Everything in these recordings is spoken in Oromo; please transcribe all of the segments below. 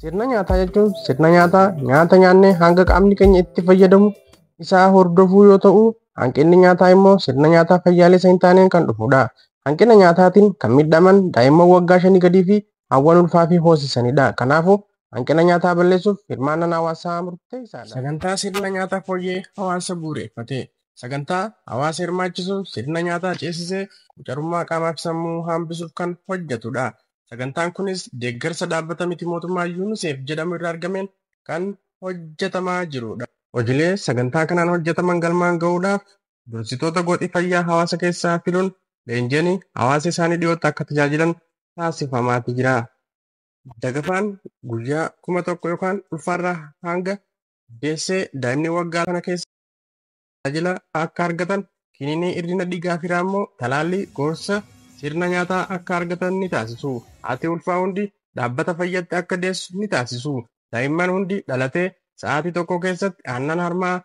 Sirna nyaataa jechuun sirna nyaataa nyaata nyaannee hanga qaamni keenya itti fayyadamu isaa hordofuu yoo ta'u, hanqinni nyaataa immoo sirna nyaataa fayyaalessa hin taaneen kan dhufudha. Hanqina nyaataatiin kan miidhaman daa'imman waggaa 5 gadii fi hawwan ulfaa fi hoosisanidha. Kanaafuu hanqina nyaataa balleessuuf hirmaannaan hawaasaa murteessaadha. Sagantaa sirna nyaataa fooyyee hawaasa bu'uureffate. Sagantaa hawaasa hirmaachisuun sirna nyaataa ceesisee qucarummaa qaamaa fi sammuu hambisuuf kan hojjetudha. Sagantaan kunis deeggarsa dhaabbata miti mootummaa UNICEF jedhamu irraa argameen kan hojjetamaa jirudha. Hojiilee sagantaa kanaan hojjetaman galmaan gahuudhaaf dursitoota gooxii fayyaa hawaasa keessaa filuun leenjiin hawaasa isaanii dhiyootti akka tajaajilan taasifamaati jira. Dagafaan guyyaa 1000 yookaan ulfaarraa hanga deessee daa'imni waggaa kana keessa tajaajila akka argatan kiniinii hir'ina dhiigaa fi raammoo talaallii gorsa sirna nyaataa akka argatan ni taasisu. Haati ulfaa hundi dhaabbata fayyaatti akka deessu ni taasisu. Daa'imman hundi dhalatee sa'aatii 1 keessatti aannan harmaa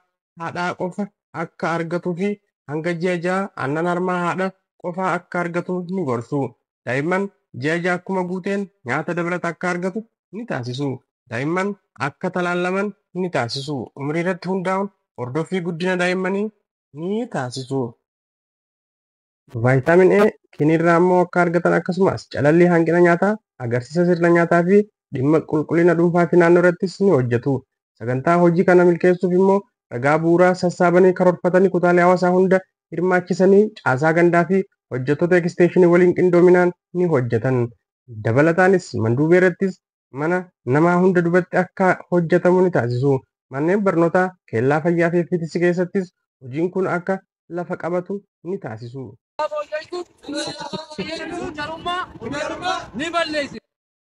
haadhaa qofa akka argatuu fi hanga ji'a 6 aannan harmaa haadha qofaa akka argatu ni gorsu. Daa'imman ji'a 6 akkuma guuteen nyaata dabalata akka argatu ni taasisu. Daa'imman akka talaallaman ni taasisu. Umrii irratti hundaa'uun hordoffii guddina daa'immanii ni taasisu. Vaayitaamin A kiniirraa immoo akka argatan akkasumas calallii hanqina nyaataa agarsiisa sirna nyaataa fi dhimma qulqullina dhuunfaa fi naannoo irrattis ni hojjetu. Sagantaa hojii kana milkeessuuf immoo ragaa bu'uuraa sassaabanii karoorfatanii kutaalee hawaasaa hunda hirmaachisanii caasaa gandaa fi hojjettoota eksteeshinii waliin qindoominaan ni hojjetan. Dabalataanis manduubee irrattis mana namaa hunda duubatti akka hojjetamu ni taasisu. Manneen barnootaa kellaa fayyaa fi fitisi keessattis hojiin kun akka lafa qabatu ni taasisu.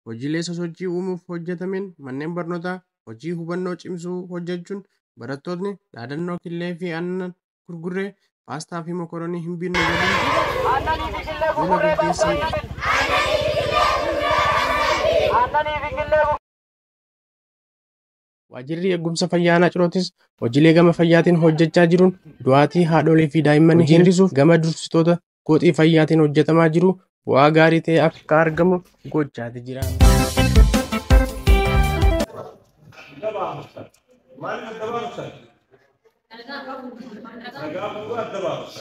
Hojiilee sosochii uumuuf hojjetameen manneen barnootaa hojii hubannoo cimsuu hojjechuun barattootni dhaadannoo killee fi aannan gurgurree paastaa fi mokoronii hin binne jedhuun duula gaggeessanidha. Waajjirri eegumsa fayyaa aanaa Cirootis hojiilee gama fayyaatiin hojjechaa jiruun du'aatii haadholii fi daa'immanii hir'isuuf gama dursitoota gooxii fayyaatiin hojjetamaa jiru bu'aa gaarii ta'e akka argamu gochaati jira. Ragaa bu'uura adda baafta.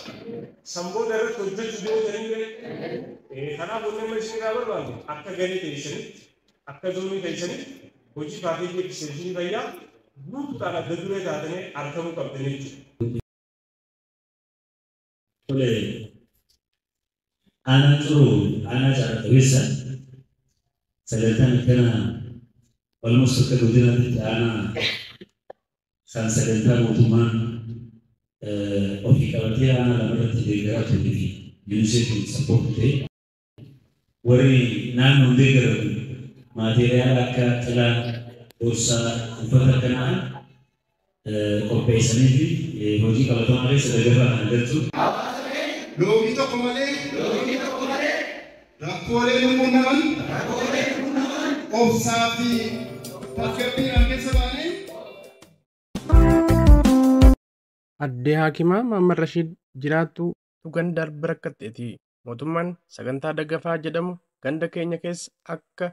Sanboota irratti hojjechuu deemtanii kanaaf wanni amma isin irraa barbaadu akka garee teessanitti akka zoonii teessanitti hojii paakeejii ekisteenshinii fayyaa guutuudhaan adda duree taatanii argamuu qabdanii jechuudha. Tole, aanaa Ciroo aanaa jaarraa qabeessa sagantaan akkana almost akka godinaatti aanaa kan sagantaa mootummaan ofii qabatee aanaa lamarratti deeggaraa turee fi UNICEFin support ta'e warri naannoo deeggaran maateriyaala akka xilaa, boorsaa, uffata akkanaa qopheessanii fi hojii qabatamaa keessa dagafaa kan galchu. Loogii tokko malee rakkoolee nu quunnaman obsaa fi tasgabbiidhaan keessa baanee. Addee Haakimaa Mahammad Rashiid jiraattuu ganda Arbarakkateeti. Mootummaan sagantaa dagafaa jedhamu ganda keenya keessa akka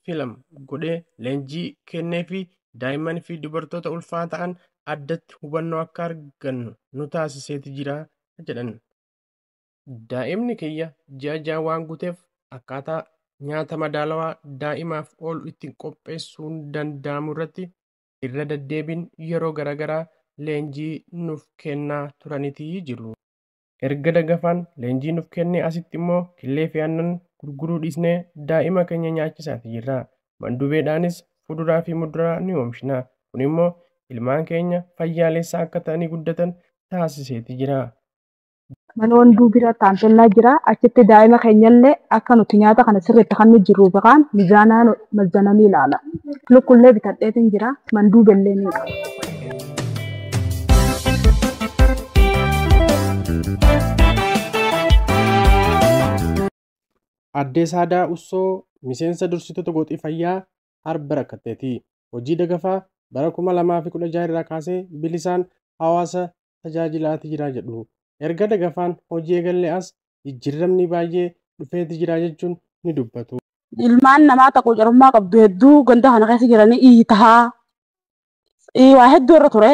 filamu godhee leenjii kennee fi daa'imman fi dubartoota ulfaa ta'an addatti hubannoo akka argannu nu taasiseeti jira jedhan. Daa'imni kiyya ji'a 6 waan guuteef akkaataa nyaata madaalawaa daa'imaaf oolu ittiin qopheessuun danda'amu irratti irra deddeebiin yeroo garaagaraa leenjii nuuf kennaa turaniitii jiru. Erga dagafaan leenjii nuuf kennee asitti immoo killee fi aannan gurguruu dhiisnee daa'ima keenya nyaachisaati jirra. Mandubeedhaanis fuduraa fi muduraa ni oomishna. Kun immoo ilmaan keenya fayyaalessa akka ta'anii guddatan taasiseeti jira. Mana wanduu bira taantellaa jira. Achitti daa'ima keenyallee akka nuti nyaata kana sirriitti kan nu jirru baqaan mizaanaan mazzananii ilaala. Lukkullee bitadheetiin jira. Manduubellee ni qaba. Addee Saadaa Ussoo miseensa dursitoota gooxii fayyaa Arba Rakkatteeti. Hojii dagafaa bara 2016 irraa kaasee bilisaan hawaasa tajaajilaati jira jedhu. Erga dagafaan hojii eegalee as jijjiiramni baay'ee dhufeeti jira jechuun ni dubbatu. Ilmaan namaa tokko carummaa qabdu hedduu ganda kana keessa jiranii iitahaa waa hedduu irra ture.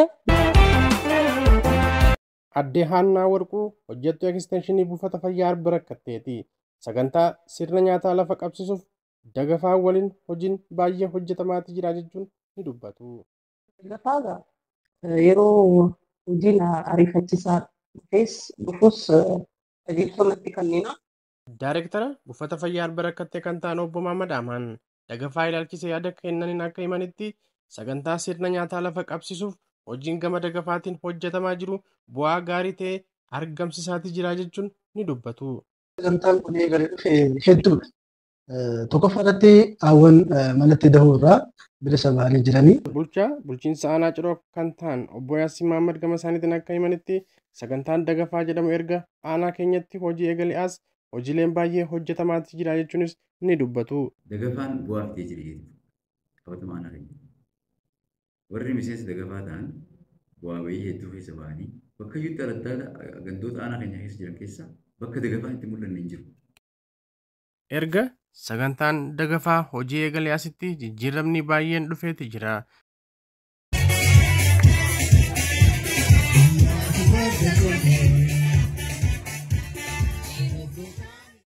Addee Haannaa Warquu hojjettuu ekstenshinii buufata fayyaa Arba Rakkatteeti. Sagantaa sirna nyaataa lafa qabsiisuuf dagafaa waliin hojiin baay'ee hojjetamaati jira jechuun ni dubbatu. Dagafaa yeroo hojiin ariifachiisaa dhufes dhufus qajeelfamatti kennina. Daayireektara buufata fayyaa Arba Rakkattee kan ta'an obbo Mahammad Amaan dagafaa ilaalchisee yaada kennaniin akka himanitti, sagantaa sirna nyaataa lafa qabsiisuuf hojiin gama dagafaatiin hojjetamaa jiru bu'aa gaarii ta'e argamsiisaati jira jechuun ni dubbatu. Sagantaan kun eegalee dhufe hedduudha. Tokkoffaa irratti hawwan manatti dahuu irraa bilisa bahanii jiranii. Bulchaa bulchiinsa aanaa Ciroo kan ta'an obbo Yaasiin Mahammad gama isaaniitiin akka himanitti, sagantaan dagafaa jedhamu erga aanaa keenyatti hojii eegalee as hojiileen baay'ee hojjetamaati jira jechuunis ni dubbatu. Dagafaan bu'aa fidee jira jechuudha. Qabatamaa aanaa keenya. Warri miseensa dagafaa ta'an bu'aa bahii hedduu keessa bahanii bakka iyyuutti araddaa gandoota aanaa keenya keessa jiran keessa bakka dagafaan itti mul'anne hin jiru. Erga sagantaan dagafaa hojii eegalee asitti jijjiiramni baay'een dhufeeti jira.